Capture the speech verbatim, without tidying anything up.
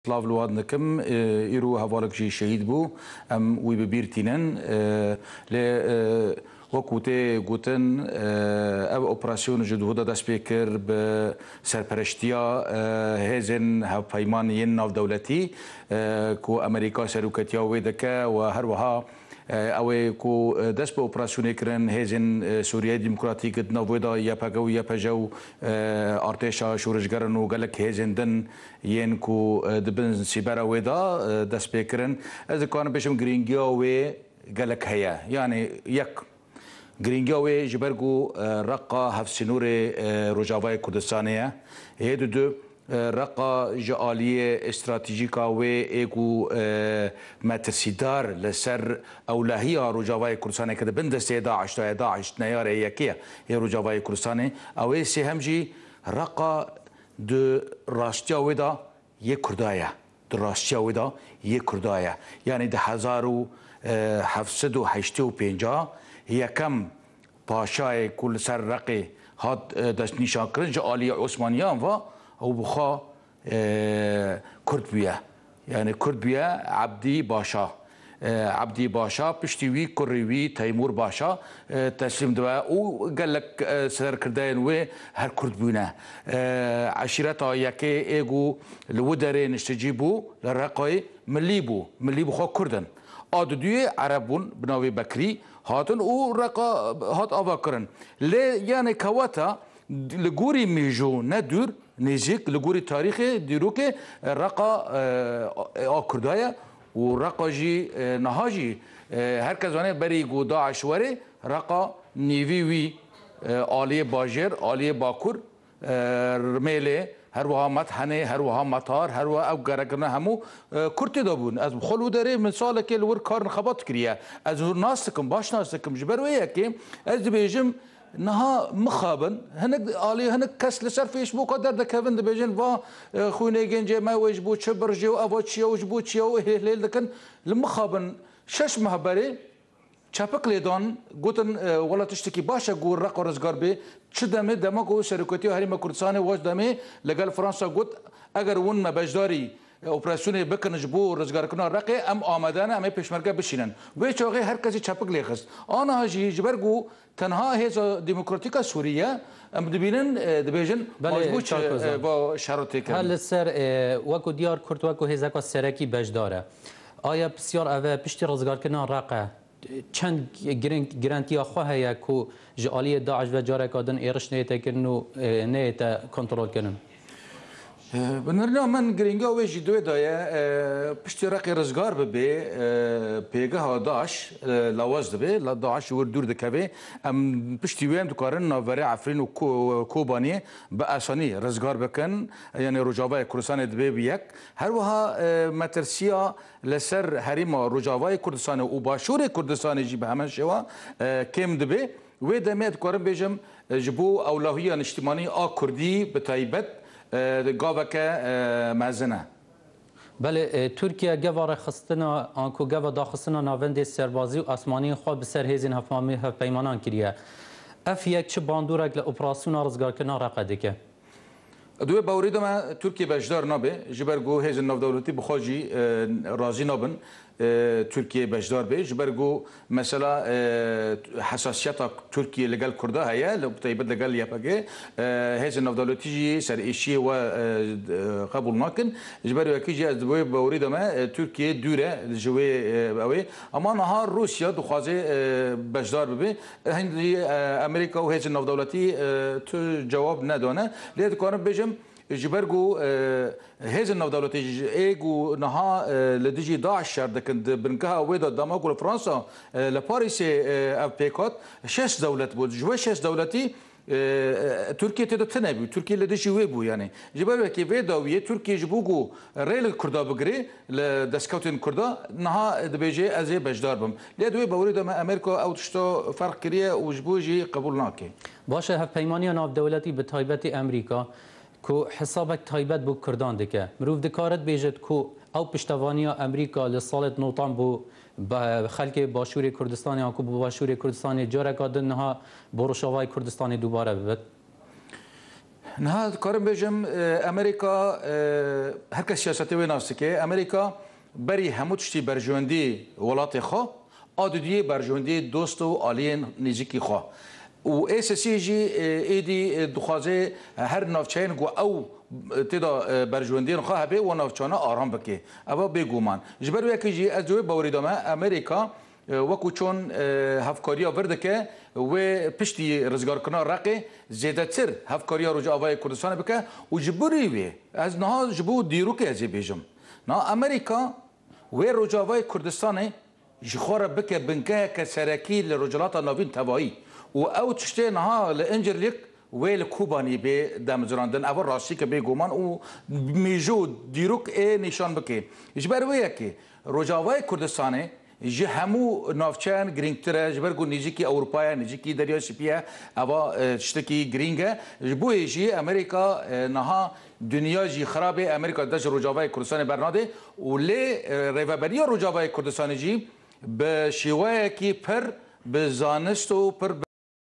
Silav li wan dikim. E, îro hevalek jî şehîd bû. Em wî bi bîr tînin. E, lê, e, wekû tê gotin, e, ev operasyon ji Duhû de dest pê kir bi serpereştiya, e, hêzên hevpeyman yên navdewletî, e, ku Amerîka seroketiya wê dike û her wiha E, ew ê ku, e, dest bi operasyonê kirin, hêzên, e, Sûriyeyê Demokratîk di nav wê de Y P G û Y P J û, e, artêşa şoreşgeran û gelek hêzên din yên ku, e, di bin sîbera wê de, e, dest pê kirin. Ez dikarim bêjim girîngiya wê gelek heye. Yanî yek, girîngiya wê ji ber ku, e, Reqa hevsînorê, e, Rojavayê Kurdistanê ye. Yê didu, e, Reqa ji aliyê stratejîka wê ê ku, e, metirsîdar li ser ewlehiya Rojavayê Kurdistanê ke di bin destê DAIŞ de ye, DAIŞ neyarê yekê ye yê Rojavayê Kurdistanê, ew ê sêhem jî Reqa di rastiya wê de yê Kurda ye. Di rastiya wê de yê Kurda ye. Yanî di hezar û heft sed û heştê û pênc yekem paşayê ku li ser Reqê hat, e, destnîşankirin ji aliyê Osmaniyan ve û bi xwe, e, Kurd bûye. Yanî Kurd bûye Ebdî Başa. E, Ebdî Başa, piştî wî kurê wî Teymûr Başa, e, teslîm dibe û gelek, e, serkirdeyên wê her Kurd bûne. E, eşîreta yekê ê ku li wî derê niştecî bû, li Reqayê milî bû. Milî bi xwe Kurd in. A duduyê Ereb bûn, bi navê Bekrî hatin û Reqa hat avakirin. Lê yanê keweta li gorî mîjo ne dûr, nêzîk, li gorî tarîxê, dîrokê, Reqa, e, a Kurda ye û Reqa jî, e, niha jî, e, her kes zane berî ku DAIŞ werê, Reqa nîvî wî, e, aliyê bajêr, aliyê bakur, e, Rimêlê, her wiha Methenê, her wiha Metar, her wiha ew gerekirina hemû, e, Kurd tê de bûn. Ez bi xwe li wî derê min salekê li wir kar xebat kiriye. Ez hûr nas dikim, baş nas dikim. Ji ber wê yekê ez dibêjim, niha mixabin, hinek alî, hinek kes li ser Facebooka derdikevin, dibêjin, va, e, xwînê gencê me wê ji bo çi birjê û eva çi ye û ji bo çi ye û hêl hêl dikin. Li mixabin şeş meh berê çepik lê dan, gotin, e, wela tiştekî baş e ku Reqa rizgar bê. Çi demê, dema ku Seroketiya Herêma Kurdistanê wek demê li gel Fransa got, eger hûn me beşdarî, e, operasyonê bikin ji bo rizgarkirina Reqê, em amade ne, em ê pêşmerge bişînin. Wê çaxê her kesî çepik lê xist. Aniha jî ji ber ku tenha Hêza Demokratîk a Sûrî ye, em dibînin, e, dibêjin, Belê, ma ji bo çi, Çar Kozan. e, va şer tê kirin? Her li ser, e, wek ku diyar Kurd wek ku hêzeka serekî beşdar e. Aya pisyar ev e, piştî rizgarkirina Reqe, çend girin-, girentiya xwe heye ku ji aliyê DAIŞ ve careka din êriş neyête kirin û, e, neyête kontrolkirin? E, bi nirina min girîngiya wê jî di wê de ye, e, piştî Reqê rizgar bibe, e, pêgeha DAIŞ, e, lawaz dibe, la DAIŞ ji wir dûr dikeve. Em piştî wê em dikarin navberê Efrîn û Ko-, Kobaniyê bi asanî rizgar bikin. Yanî Rojavayê Kurdistanê dibe bi yek. Her wiha, e, metirsiya li ser herêma Rojavayê Kurdistanê û Başûrê Kurdistanê jî bi heman şêwa, e, kêm dibe. Wê demê ez dikarim bêjim, e, ji bo ewlehiya niştimanî a Kurdî bi taybet, e, gaveke, e, mezin e. Belê, e, Tirkiye geva rêxistina, anku geva daxistina navendê serbazî û asmanî xwe bi ser hêzên hevpamî-, hevpeymanan kiriye. Ev yek çi bandorek li operasyona rizgarkirina Reqe dike? Di wê bawerî de me Tirkiye beşdar nabe, ji ber ku hêzên navdewletî bi xwe jî, e, razî nabin, e, Tirkiye beşdar be. Ji ber ku mesela, e, hesasiyeta Tirkiye li gel Kurda heye, li, bi taybet li gel Y P G, e, hêzên navdewletî jî ser êşiyê we, e, e, qebûl nakin. Ji ber wekî jî ez di wê bawerî de me, e, Tirkiye dûr e ji wê, e, ew ê. Ama niha Rûsya dixwaze, e, beşdar bibe. Hindî, e, Amerîka û hêzên navdewletî, e, tu cewab nedane. Lê dikarim bêjim, ji ber ku, e, hêzên navdewletî ji ê ku niha, e, li dijî DAIŞ şer dikin, di bingeha wê de dema ku li Fransa, e, li Parîsê, e, ev pêk hat, şeş dewlet bû. Ji we şeş dewletî, e, e, Tirkiye tê de tune bû. Tirkiye li dijî wê bû yanî. Ji ber wekî vê dawiyê Tirkiye ji bo ku rê li Kurda bigirê, li destkewtên Kurda, niha dibêje, ez ê beşdar bim. Lê di wê bawerî de me Amerîka ew tişta ferq kiriye û ji bo jî qebûl nake. Baş e, hevpeymaniya navdewletî bi taybetî Amerîka ku hesabek taybet bo Kurdan dike. Mirov dikare dibêjit ku ew piştevaniya Amerîka li salê notan bo be-, xelkê Başûrê Kurdistanê an ku bo Başûrê Kurdistanê careka din niha bo Rojavayê Kurdistanê dubare bibit. Niha dikarim bêjim, e, Amerîka, e, her kes siyasetê wê nas dike. Amerîka berî hemû tiştî berjewendî welatê xwe, a dudiyê berjewendî dost û aliyên nêzîkî xwe. Û A S S jî, e, êdî, e, dixwaze her navçeyên ku ew, e, tê de, e, berjewendiyên xwe hebe, wan navçana aram bike. Eva bêguman. Ji ber wê yekê jî ez di wê bawerî de me, Amerîka, e, wekû çon, e, hevkariya vir dike, wê piştî rizgarkirina Reqê zêdetir hevkariya Rojavayê Kurdistanê bike û ji birî wê, ez niha ji bo dîrokê ez ê bêjim. Niha Amerîka wê Rojavayê Kurdistanê ji xwe re bike binkeyeke serekî li Rojhilata Navîn tevayî û ew tiştê niha li Incirlîk wê li Kobanî bê demizrandin. Ev rastî ke bêguman û mêjû dîrok ê nîşan bike. Ji ber wê yekê Rojavayê Kurdistanê ji hemû navçeyan girîngtir e, ji ber ku nêzîkî Ewropa ye, nêzîkî Derya Spî ye, eva, e, tiştekî girîng e. Ji bo yê jî Amerîka, e, niha dinya jî xirab e, Amerîka dest ji Rojavayê Kurdistanê bernade û lê, e, Rêveberiya Rojavayê Kurdistanê jî bi şêweyekî pir bi zanist û pir